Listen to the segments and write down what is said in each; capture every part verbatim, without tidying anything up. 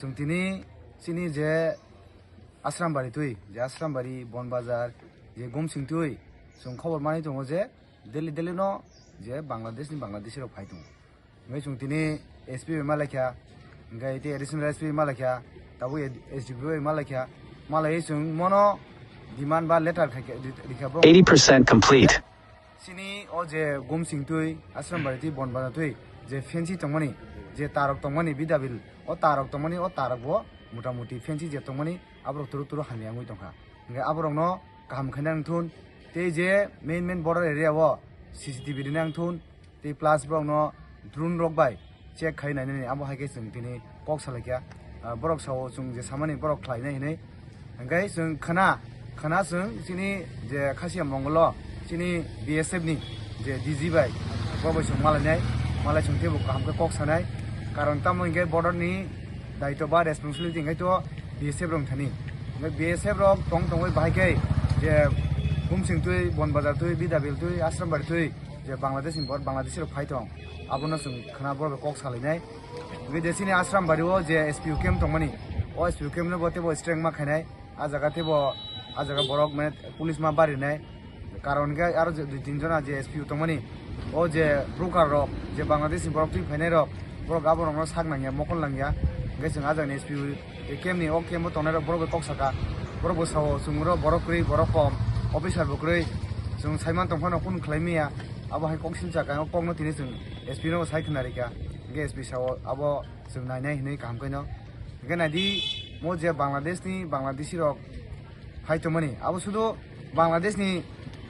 Chwng tini chini je Asrambari twi, je Asrambari, Bonbazar, je Gumsing twi, chwng khobor manwi tongo je daily daily no je Bangladesh ni Bangladeshi rok phai tongo. Hingke chwng tini S P bai malaikha, hingke tei additional S P bai malaikha, tabuk S D P bai malaikha, malaiwi chwng mono demand ba letter khaikha, rikha borok. Eighty percent complete. Chini o je Gumsing twi, Asrambari twi, Bonbazar twi, je fancy tongmani, je tarok tongmani, Bidabil, o tarok tongmani, o tarok bo mota moti fancy je tongmani, aborok turu turu hamya wngwi tongkha. Hingke aborokno kaham khaina wngthun, tei je main main border area o C C T V rina wngthun, tei plus borokno drone rok bai check khai nainani, abo hai khe chwng tini kok salaikha. Ah, borok sao chwng je samani borok khlainai hinwi. Hingke chwng khna, khna chwng chini je Khasiya Mongol o chini B S F ni je D G bai, bo bai chwng malainai, malai chwng teibo kaham khe kok sanai. Karon tamo hingke border ni daitw ba responsibility hingke to B S F rok thani. Hingke B S F rok tong tongwi bahai khe je Gumsing twi, Bonbazar twi, Bidabil twi, Asrambari twi, je Bangladesh ni bor-, Bangladeshi rok phai tong, abono chwng khna borok bai kok salainai. Hingke je chini Asrambari o je S P O camp tongmani, o S P O camp no bo teibo strength ma khainai, a jaga teibo, a jaga borok mane police ma barinai, karon hingke aro je dui tin jona je S P O tongmani, o je broker rok, je Bangladesh ni borok twi phainai rok, borok abo rokno sak nangya, mokol nangya, hingke chwng a jagani S P O camp ni, o camp o tongnai rok borok bai kok saka, borok bo sao chwng oro borok kwrwi, borok kom, officer bo kwrwi, chwng saiman tongphano kunu khlai maya, abo hai kok silsa kha, o kokno tini chwng S P no bo sai khna rikha, hingke S P sao abo chwng nainai hinwi kaham khaino, hingke naidi mo je Bangladesh ni Bangladeshi rok phai tongmani, abo sudu Bangladesh ni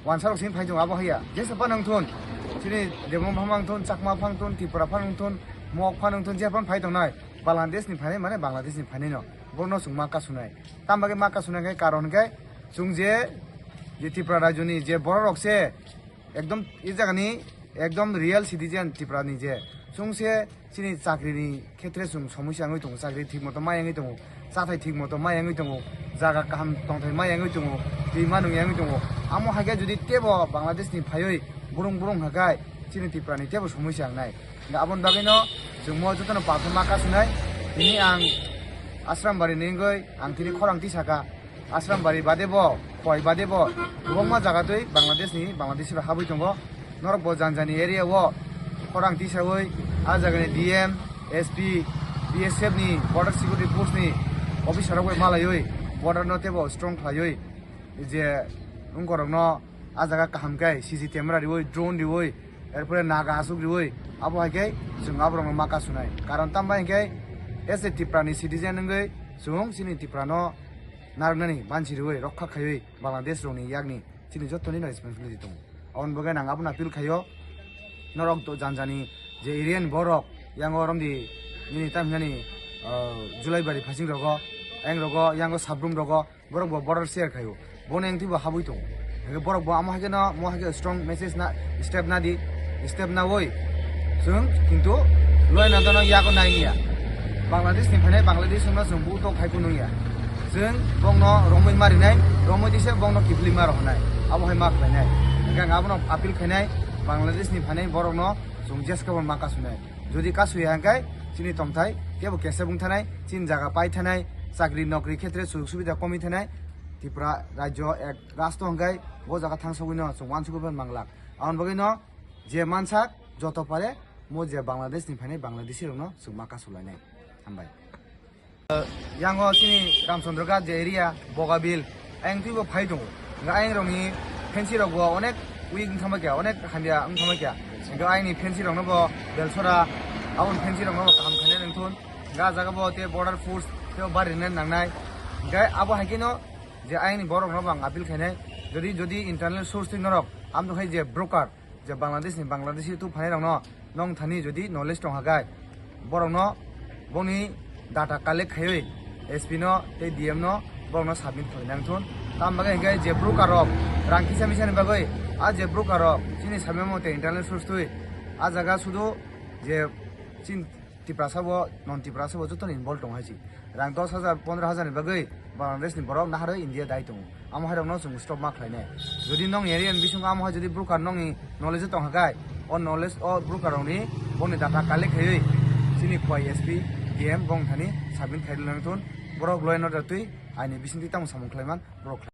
wansa rok sini phai tongo, abo haiya. Jesa phano wngthun, chini Debbarma phano wngthun, Chakma phano wngthun, Tripura phano wngthun, Mok phano wngthun, je phano phai tongnai, Bangladesh ni phainai mane Bangladesh ni phainai no, borokno chwng ma kasunai. Tamo bagwi ma kasunai khe karon khe chwng je, je Tripura rajyo ni je borok rok se ekdom e jaga ni ekdom real citizen Tripura ni je chwng se chini chakri ni khetre chwng somosya wngwi tongo, chakri thik moto ma yangwi tongo, chathai thik moto ma yangwi tongo, jaga kaham tongthai ma yangwi tongo, twi ma nung yangwi tongo. Amo hai khe jodi tebo Bangladesh ni phaiwi burung burung hai khe chini Tripura ni tebo somosya wngnai. Hingkhe aboni bagwi no chwng mo joto no palthor ma kasunai. Tini ang Asrambari ni wngwi ang tini khorang tisa kha. Asrambari bade bo, Khowai bade bo, kwbangma jaga twi Bangladesh ni, Bangladeshi rok habwi tongo. Norok bo jani jani area o khorang tisawi, a jaga ni D M, S P, B S F ni, Border Security Force ni officer rok bai malaiwi, border no teibo strong khlaiwi, je wngkorok no a jaga kaham khe C C camera riwi, drone riwi, erpore naga aswk riwi, abo hai khe chwng aborok no ma kasunai. Karon tamo bai hinkhe as a Tripura ni citizen wngwi chwng chini Tripura no narwknani banchi riwi rokha khaiwi Bangladesh rokni yakni chini jottoni no responsibility tongo. Aboni bagwi ang abono appeal khaio, norok to jani jani je area ni borok yango romdi nini tam hinani, ah, Julaibari phasing rogo, ayang rogo, yango Sabrum rogo, borok bo border share khaio. Bono engtwi bo habwi tongo. Hingke borok bo amo hai khe no, mo hai khe strong message na, step na di, step na oi. Chwng kintu loi na dono yago nai ya. Bangladesh ni phainai Bangladesh no chwng buto khai kunu ya. Chwng bongno romwi marinai, romwi dise bongno kiphilwi ma rohonai. Abo hai ma khlainai. Hingke ang abono appeal khainai, Bangladesh ni phainai borok no chwng jeska bo ma kasunai. Jodi kasuya hingke chini tongthai kebo kesa bung thanai, chini jaga pai thanai, chakri nokri khetre sujog subida komi thanai, Tripura rajyo ek rasto hingke bo jaga thangsogwi no chwng wansugwi manglak. Aboni bagwi no je mansak joto pare mo je Bangladesh ni phainai Bangladeshi rok no chwng ma kasulainai. Hambai. Yango chini Ramchandra Ghat je area, Bogabil, ayang twibo phai tongo. Hingke ayang rokni fancy rok bo onek weak wng thangbai kha, onek hamya wng thangbai kha. Hingke ayangni fancy rokno bo Belsora, aboni fancy rokno bo kaham khainai nangthun. Hingke ah jaga bo tei border force tei bari rina nangnai. Hingke abo hai kheno je ayangni borok rokno bo ang appeal khainai. Jodi, jodi internal source twi norok, amtwkhai je broker, je Bangladesh ni Bangladeshi tu phainai rokno nong thani jodi knowledge tong hakai, borokno boni data collect khaiwi S P no tei D M no borokno submit khlai nang thun. Tam bagwi hingke je broker rok rang kisa misa ni bagwi, a je broker rok chini samya mate internal source twi a jaga sudu je chin Tiprasa bo, non Tiprasa bo joto ni involve tongo hai si. Rang dos hajar, pondro hajar ni bagwi Bangladesh ni borok naharwi India dai tongo. Amo hai rokno chwng stop ma khlainai. Jodi nong area ni bisingo amo hai jodi broker nongni knowledge tong hakai, o knowledge o broker rokni boni data collect khaiwi chini Khowai S P, D M bong thani submit khai rwna thun. Borok law and order twi aini bisingtwi tamo samung khlaiman borok